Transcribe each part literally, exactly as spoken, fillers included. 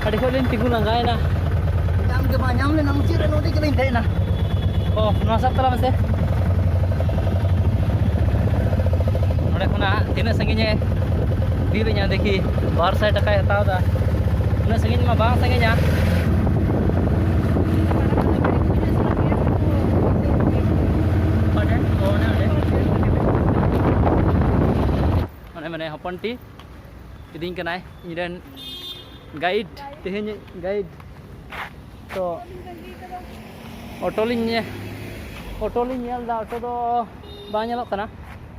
ᱟᱹᱰᱤ ᱠᱷᱚᱡ ᱞᱤᱧ ᱛᱤᱸᱜᱩ ᱞᱟᱸᱜᱟᱭᱮᱱᱟ᱾ ᱧᱟᱢ ᱜᱮ ᱵᱟᱝ ᱧᱟᱢ ᱞᱮᱱᱟ, ᱢᱩᱪᱟᱹᱫ ᱨᱮ ᱱᱚᱰᱮ ᱜᱮᱞᱤᱧ ᱫᱮᱡ ᱮᱱᱟ᱾ ᱚ, ᱱᱚᱣᱟ ᱥᱟᱵ ᱛᱟᱞᱟᱝ ᱢᱮᱥᱮ᱾ ᱱᱚᱰᱮ ᱠᱷᱚᱱᱟᱜ ᱛᱤᱱᱟᱹᱜ ᱥᱟᱺᱜᱤᱧᱮ ᱤᱫᱤ ᱞᱤᱧᱟ ᱫᱮᱠᱷᱤ, ᱵᱟᱨ ᱥᱟᱭ ᱴᱟᱠᱟᱭ ᱦᱟᱛᱟᱣ ᱮᱫᱟ᱾ ᱩᱱᱟᱹᱜ ᱥᱟᱺᱜᱤᱧ ᱢᱟ ᱵᱟᱝ ᱥᱟᱺᱜᱤᱧᱟ᱾ ᱚᱸᱰᱮ, ᱚᱸᱰᱮ, ᱚᱸᱰᱮ᱾ ᱚᱱᱮ ᱢᱟᱱᱮ ᱦᱚᱯᱚᱱᱴᱤ ᱤᱫᱤᱧ ᱠᱟᱱᱟᱭ ᱤᱧᱨᱮᱱ ᱜᱟᱭᱤᱰ, ᱛᱮᱦᱮᱧ ᱜᱟᱭᱤᱰ᱾ ᱛᱚ ᱚᱴᱳ ᱞᱤᱧ ᱧᱮ-, ᱚᱴᱳ ᱞᱤᱧ ᱧᱮᱞ ᱮᱫᱟ, ᱚᱴᱳ ᱫᱚ ᱵᱟᱝ ᱧᱮᱞᱚᱜ ᱠᱟᱱᱟ᱾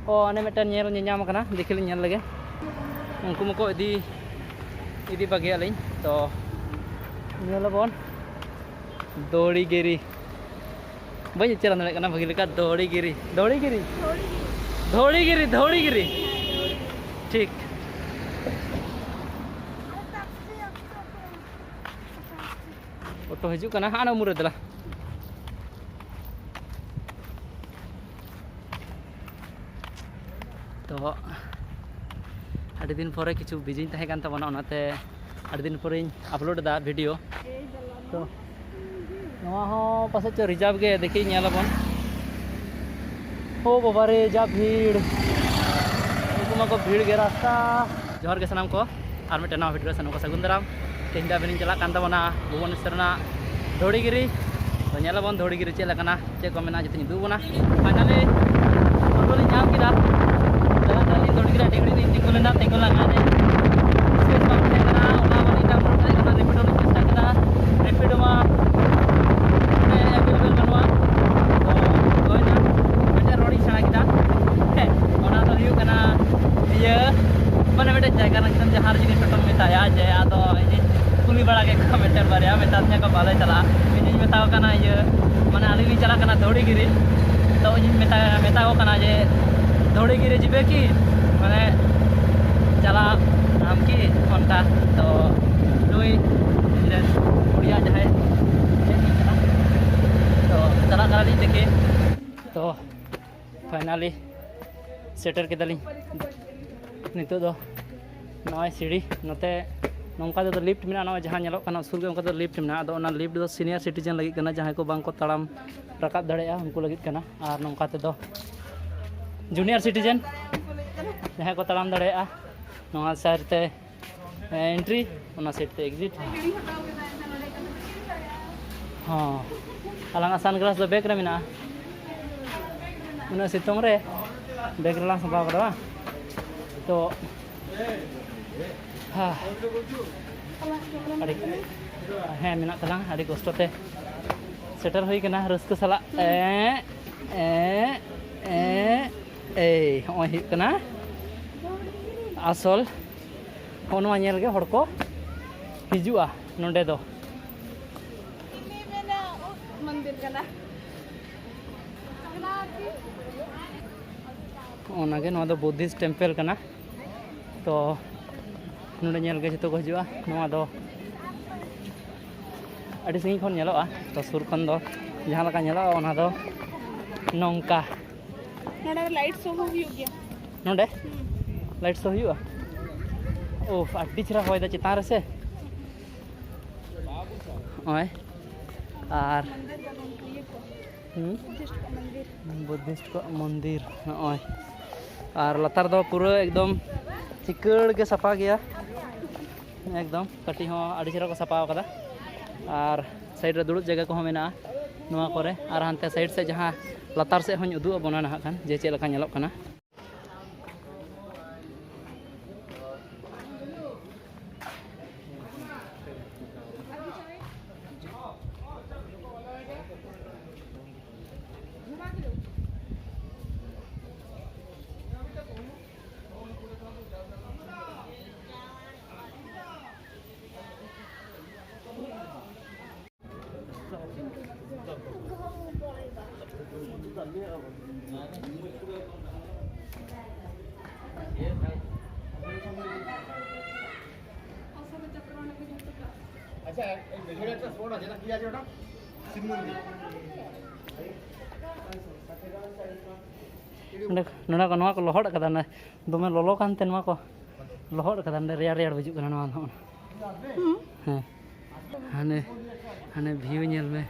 ᱚ, ᱚᱱᱮ ᱢᱤᱫᱴᱮᱱ ᱧᱮᱞ ᱧᱮᱧᱟᱢ ᱠᱟᱱᱟ, ᱫᱮᱠᱷᱮ ᱞᱤᱧ ᱧᱮᱞ ᱞᱮᱜᱮ᱾ ᱩᱱᱠᱩ ᱢᱟᱠᱚ ᱤᱫᱤ, ᱤᱫᱤ ᱵᱟᱹᱜᱤᱭᱟᱜ ᱞᱤᱧ᱾ ᱛᱚ ᱧᱮᱞ ᱟᱵᱚᱱ ᱫᱚᱲᱤᱜᱤᱨᱤ᱾ ᱵᱟᱹᱧ ᱩᱪᱪᱟᱨᱚᱱ ᱫᱟᱲᱮᱭᱟᱜ ᱠᱟᱱᱟ ᱵᱷᱟᱹᱜᱤ ᱞᱮᱠᱟ, ᱫᱚᱲᱤᱜᱤᱨᱤ, ᱫᱚᱲᱤᱜᱤᱨᱤ, ᱫᱷᱚᱲᱤᱜᱤᱨᱤ, ᱫᱷᱚᱲᱤᱜᱤᱨᱤ᱾ ᱴᱷᱤᱠ᱾ ᱚᱴᱳ ᱦᱤᱡᱩᱜ ᱠᱟᱱᱟ, ᱦᱟᱸᱜ ᱚᱱᱟ ᱩᱢᱩᱞ ᱨᱮ ᱫᱮᱞᱟ᱾ ᱛᱚ ᱟᱹᱰᱤ ᱫᱤᱱ ᱯᱚᱨᱮ ᱠᱤᱪᱷᱩ ᱵᱤᱡᱤᱧ ᱛᱟᱦᱮᱸ ᱠᱟᱱ ᱛᱟᱵᱚᱱᱟ, ᱚᱱᱟᱛᱮ ᱟᱹᱰᱤ ᱫᱤᱱ ᱯᱚᱨᱮᱧ ᱟᱯᱞᱳᱰ ᱮᱫᱟ ᱵᱷᱤᱰᱤᱭᱳ᱾ ᱛᱚ ᱱᱚᱣᱟ ᱦᱚᱸ ᱯᱟᱥᱮᱡ ᱪᱚ ᱨᱤᱡᱟᱨᱵᱷ ᱜᱮ, ᱫᱮᱠᱷᱤ ᱧᱮᱞ ᱟᱵᱚᱱ᱾ ᱳ ᱵᱟᱵᱟ ᱨᱮ, ᱡᱟ ᱵᱷᱤᱲ, ᱩᱱᱠᱩ ᱢᱟᱠᱚ ᱵᱷᱤᱲ ᱜᱮ ᱨᱟᱥᱛᱟ᱾ ᱡᱚᱦᱟᱨ ᱜᱮ ᱥᱟᱱᱟᱢ ᱠᱚ, ᱟᱨ ᱢᱤᱫᱴᱮᱱ ᱱᱟᱣᱟ ᱵᱷᱤᱰᱤᱭᱳ ᱨᱮ ᱥᱟᱱᱟᱢ ᱠᱚ ᱥᱟᱹᱜᱩᱱ ᱫᱟᱨᱟᱢ᱾ ᱛᱮᱦᱮᱧ ᱫᱚ ᱟᱹᱵᱤᱱ ᱞᱤᱧ ᱪᱟᱞᱟᱜ ᱠᱟᱱ ᱛᱟᱵᱚᱱᱟ ᱵᱷᱩᱵᱚᱱᱮᱥᱚᱨ ᱨᱮᱱᱟᱜ ᱫᱷᱚᱲᱤᱜᱤᱨᱤ᱾ ᱛᱚ ᱧᱮᱞ ᱟᱵᱚᱱ ᱫᱷᱚᱲᱤᱜᱤᱨᱤ ᱪᱮᱫ ᱞᱮᱠᱟᱱᱟ, ᱪᱮᱫ ᱠᱚ ᱢᱮᱱᱟᱜᱼᱟ, ᱡᱚᱛᱚᱧ ᱩᱫᱩᱜ ᱟᱵᱚᱱᱟ᱾ ᱯᱷᱟᱭᱱᱟᱞᱤ ᱚᱴᱳ ᱞᱤᱧ ᱧᱟᱢ ᱠᱮᱫᱟ, ᱪᱟᱞᱟᱜ ᱠᱟᱱᱟᱞᱤᱧ ᱫᱷᱚᱲᱤᱜᱤᱨᱤ᱾ ᱟᱹᱰᱤ ᱜᱷᱟᱹᱲᱤᱡ ᱞᱤᱧ ᱛᱤᱸᱜᱩ ᱞᱮᱱᱟ, ᱛᱤᱸᱜᱩ ᱞᱟᱸᱜᱟ ᱮᱱᱟᱞᱤᱧ᱾ ᱥᱯᱮᱥ ᱵᱟᱝ ᱛᱟᱦᱮᱸ ᱠᱟᱱᱟ, ᱚᱱᱟ ᱵᱟᱹᱞᱤᱧ ᱰᱟᱣᱩᱱᱞᱳᱰ ᱫᱟᱲᱮᱭᱟᱜ ᱠᱟᱱᱟ᱾ ᱨᱮᱯᱤᱰᱳ ᱞᱤᱧ ᱪᱮᱥᱴᱟ ᱠᱮᱫᱟ, ᱨᱮᱯᱤᱰᱳ ᱢᱟ ᱮᱵᱮᱞᱮᱵᱮᱞ ᱵᱟᱹᱱᱩᱜᱼᱟ᱾ ᱛᱚ ᱦᱳᱭ ᱱᱟ, ᱢᱤᱫᱴᱮᱱ ᱨᱚᱲᱤᱧ ᱥᱮᱬᱟ ᱠᱮᱫᱟ᱾ ᱚᱱᱟ ᱫᱚ ᱦᱩᱭᱩᱜ ᱠᱟᱱᱟ ᱤᱭᱟᱹ, ᱢᱟᱱᱮ ᱢᱤᱫᱴᱮᱱ ᱡᱟᱭᱜᱟ ᱨᱮᱱᱟᱜ ᱧᱩᱛᱩᱢ ᱡᱟᱦᱟᱸ ᱨᱮ ᱡᱩᱫᱤ ᱴᱳᱴᱳᱢ ᱢᱮᱛᱟᱭᱟ ᱡᱮ ᱟᱫᱚ ᱤᱧᱤᱧ ᱠᱩᱞᱤ ᱵᱟᱲᱟ ᱠᱮᱫ ᱠᱚᱣᱟ ᱢᱤᱫᱴᱮᱱ ᱵᱟᱨᱭᱟ, ᱢᱮᱛᱟ ᱫᱤᱧᱟ ᱠᱚ ᱵᱟᱞᱮ ᱪᱟᱞᱟᱜᱼᱟ᱾ ᱤᱧᱤᱧ ᱢᱮᱛᱟ ᱠᱚ ᱠᱟᱱᱟ ᱤᱭᱟᱹ, ᱢᱟᱱᱮ ᱟᱹᱞᱤᱧ ᱞᱤᱧ ᱪᱟᱞᱟᱜ ᱠᱟᱱᱟ ᱫᱷᱚᱲᱤᱜᱤᱨᱤ᱾ ᱛᱚ ᱤᱧᱤᱧ ᱢᱮᱛᱟ, ᱢᱮᱛᱟ ᱠᱚ ᱠᱟᱱᱟ ᱡᱮ ᱫᱷᱚᱲᱤᱜᱤᱨᱤ ᱡᱤᱵᱮ ᱠᱤ, ᱢᱟᱱᱮ ᱪᱟᱞᱟᱜ ᱟᱢ ᱠᱤ ᱚᱱᱠᱟ᱾ ᱛᱚ ᱱᱩᱭ ᱤᱧᱨᱮᱱ ᱠᱩᱲᱤᱭᱟᱜ ᱡᱟᱦᱟᱸᱭ ᱪᱮᱫ ᱤᱧ ᱠᱟᱱᱟ, ᱛᱚ ᱪᱟᱞᱟᱜ ᱠᱟᱱᱟᱞᱤᱧ ᱫᱮᱠᱷᱤ᱾ ᱛᱚ ᱯᱷᱟᱭᱱᱟᱞᱤ ᱥᱮᱴᱮᱨ ᱠᱮᱫᱟᱞᱤᱧ᱾ ᱱᱤᱛᱚᱜ ᱫᱚ ᱱᱚᱜᱼᱚᱭ ᱥᱤᱲᱤ ᱱᱚᱛᱮ ᱱᱚᱝᱠᱟ ᱛᱮᱫᱚ ᱞᱤᱯᱷᱴ ᱢᱮᱱᱟᱜᱼᱟ, ᱱᱚᱜᱼᱚᱭ ᱡᱟᱦᱟᱸ ᱧᱮᱞᱚᱜ ᱠᱟᱱᱟ ᱥᱩᱨ ᱜᱮ, ᱚᱱᱠᱟ ᱛᱮᱫᱚ ᱞᱤᱯᱷᱴ ᱢᱮᱱᱟᱜᱼᱟ᱾ ᱟᱫᱚ ᱚᱱᱟ ᱞᱤᱯᱷᱴ ᱫᱚ ᱥᱤᱱᱤᱭᱟᱨ ᱥᱤᱴᱤᱡᱮᱱ ᱞᱟᱹᱜᱤᱫ ᱠᱟᱱᱟ, ᱡᱟᱦᱟᱸᱭ ᱠᱚ ᱵᱟᱝ ᱠᱚ ᱛᱟᱲᱟᱢ ᱨᱟᱠᱟᱵ ᱫᱟᱲᱮᱭᱟᱜᱼᱟ, ᱩᱱᱠᱩ ᱞᱟᱹᱜᱤᱫ ᱠᱟᱱᱟ᱾ ᱟᱨ ᱱᱚᱝᱠᱟ ᱛᱮᱫᱚ ᱡᱩᱱᱤᱭᱟᱨ ᱥᱤᱴᱤᱡᱮᱱ, ᱡᱟᱦᱟᱸᱭ ᱠᱚ ᱛᱟᱲᱟᱢ ᱫᱟᱲᱮᱭᱟᱜᱼᱟ, ᱱᱚᱣᱟ ᱥᱟᱭᱤᱰ ᱛᱮ ᱮᱱᱴᱨᱤ, ᱚᱱᱟ ᱥᱟᱭᱤᱰ ᱛᱮ ᱮᱠᱡᱤᱴ᱾ ᱦᱚᱸ, ᱟᱞᱟᱝᱟᱜ ᱥᱟᱱᱜᱞᱟᱥ ᱫᱚ ᱵᱮᱜᱽ ᱨᱮ ᱢᱮᱱᱟᱜᱼᱟ᱾ ᱩᱱᱟᱹᱜ ᱥᱤᱛᱩᱝ ᱨᱮ ᱵᱮᱜᱽ ᱨᱮᱞᱟᱝ ᱥᱟᱢᱵᱟᱣ ᱠᱟᱫᱟ, ᱵᱟᱝ? ᱛᱚ, ᱦᱟ, ᱟᱹᱰᱤ, ᱦᱮᱸ, ᱢᱮᱱᱟᱜ ᱛᱟᱞᱟᱝ, ᱟᱹᱰᱤ ᱠᱚᱥᱴᱚ ᱛᱮ ᱥᱮᱴᱮᱨ ᱦᱩᱭ ᱠᱟᱱᱟ ᱨᱟᱹᱥᱠᱟᱹ ᱥᱟᱞᱟᱜ᱾ ᱮᱸ, ᱮᱸ, ᱮᱸ, ᱮᱭ, ᱦᱚᱸᱜᱼᱚᱭ ᱦᱩᱭᱩᱜ ᱠᱟᱱᱟ ᱟᱥᱚᱞ᱾ ᱦᱚᱸᱜᱼᱚ ᱱᱚᱣᱟ ᱧᱮᱞ ᱜᱮ ᱦᱚᱲ ᱠᱚ ᱦᱤᱡᱩᱜᱼᱟ ᱱᱚᱸᱰᱮ ᱫᱚ᱾ ᱢᱚᱱᱫᱤᱨ ᱠᱟᱱᱟ᱾ ᱚᱱᱟᱜᱮ, ᱱᱚᱣᱟ ᱫᱚ ᱵᱩᱫᱽᱫᱷᱤᱥᱴ ᱴᱮᱢᱯᱮᱞ ᱠᱟᱱᱟ᱾ ᱛᱚ, ᱱᱚᱰᱮ ᱧᱮᱞ ᱜᱮ ᱡᱚᱛᱚ ᱠᱚ ᱦᱤᱡᱩᱜᱼᱟ᱾ ᱱᱚᱣᱟ ᱫᱚ ᱟᱹᱰᱤ ᱥᱟᱺᱜᱤᱧ ᱠᱷᱚᱱ ᱧᱮᱞᱚᱜᱼᱟ, ᱛᱚ, ᱥᱩᱨ ᱠᱷᱚᱱ ᱫᱚ ᱡᱟᱦᱟᱸ ᱞᱮᱠᱟ ᱧᱮᱞᱚᱜᱼᱟ, ᱚᱱᱟ ᱫᱚ ᱱᱚᱝᱠᱟ᱾ ᱱᱚᱰᱮ ᱞᱟᱭᱤᱴ ᱥᱳ ᱦᱚᱸ ᱦᱩᱭᱩᱜ ᱜᱮᱭᱟ᱾ ᱱᱚᱰᱮ ᱞᱟᱭᱤᱴ ᱥᱳ ᱦᱩᱭᱩᱜᱼᱟ? ᱳᱦ, ᱟᱹᱰᱤ ᱪᱮᱦᱨᱟ ᱦᱚᱭ ᱫᱟ ᱪᱮᱛᱟᱱ ᱨᱮᱥᱮ᱾ ᱱᱚᱜᱼᱚᱭ, ᱟᱨ ᱢᱚᱱᱫᱤᱨ ᱫᱚ ᱵᱟᱝ, ᱤᱭᱟᱹ ᱠᱚ, ᱦᱩᱸ? ᱵᱩᱫᱽᱫᱷᱤᱥᱴ ᱠᱚᱣᱟᱜ ᱢᱚᱱᱫᱤᱨ᱾ ᱵᱩᱫᱽᱫᱷᱤᱥᱴ ᱠᱚᱣᱟᱜ ᱢᱚᱱᱫᱤᱨ ᱱᱚᱜᱼᱚᱭ᱾ ᱟᱨ ᱞᱟᱛᱟᱨ ᱫᱚ ᱯᱩᱨᱟᱹ ᱮᱠᱫᱚᱢ ᱪᱤᱠᱟᱹᱲ ᱜᱮ ᱥᱟᱯᱷᱟ ᱜᱮᱭᱟ, ᱮᱠᱫᱚᱢ ᱠᱟᱹᱴᱤᱡ ᱦᱚᱸ ᱟᱹᱰᱤ ᱪᱮᱦᱨᱟ ᱠᱚ ᱥᱟᱯᱷᱟ ᱟᱠᱟᱫᱟ᱾ ᱟᱨ ᱥᱟᱭᱤᱰ ᱨᱮ ᱫᱩᱲᱩᱵ ᱡᱟᱭᱜᱟ ᱠᱚᱦᱚᱸ ᱢᱮᱱᱟᱜᱼᱟ ᱱᱚᱣᱟ ᱠᱚᱨᱮ᱾ ᱟᱨ ᱦᱟᱱᱛᱮ ᱥᱟᱭᱤᱰ ᱥᱮᱫ ᱡᱟᱦᱟᱸ ᱞᱟᱛᱟᱨ ᱥᱮᱫ ᱦᱚᱸᱧ ᱩᱫᱩᱜ ᱟᱵᱚᱱᱟ ᱱᱟᱦᱟᱜ ᱠᱷᱟᱱ, ᱡᱮ ᱪᱮᱫ ᱞᱮᱠᱟ ᱧᱮᱞᱚᱜ ᱠᱟᱱᱟ᱾ আচ্ছা, এই ভেতরে একটা স্পট আছে, এটা কি আছে ওটা? শিব মন্দির। ᱱᱚᱰᱮ, ᱱᱚᱰᱮ ᱠᱚ, ᱱᱚᱣᱟ ᱠᱚ ᱞᱚᱦᱚᱫ ᱠᱟᱫᱟ, ᱱᱚᱰᱮ ᱫᱚᱢᱮ ᱞᱚᱞᱚ ᱠᱟᱱᱛᱮ ᱱᱚᱣᱟ ᱠᱚ ᱞᱚᱦᱚᱫ ᱠᱟᱫᱟ᱾ ᱱᱚᱰᱮ ᱨᱮᱭᱟᱲ ᱨᱮᱭᱟᱲ ᱵᱩᱡᱩᱜ ᱠᱟᱱᱟ ᱱᱚᱣᱟ ᱫᱚ᱾ ᱦᱮᱸ, ᱦᱟᱱᱮ, ᱦᱟᱱᱮ ᱵᱷᱤᱭᱩ ᱧᱮᱞ ᱢᱮ᱾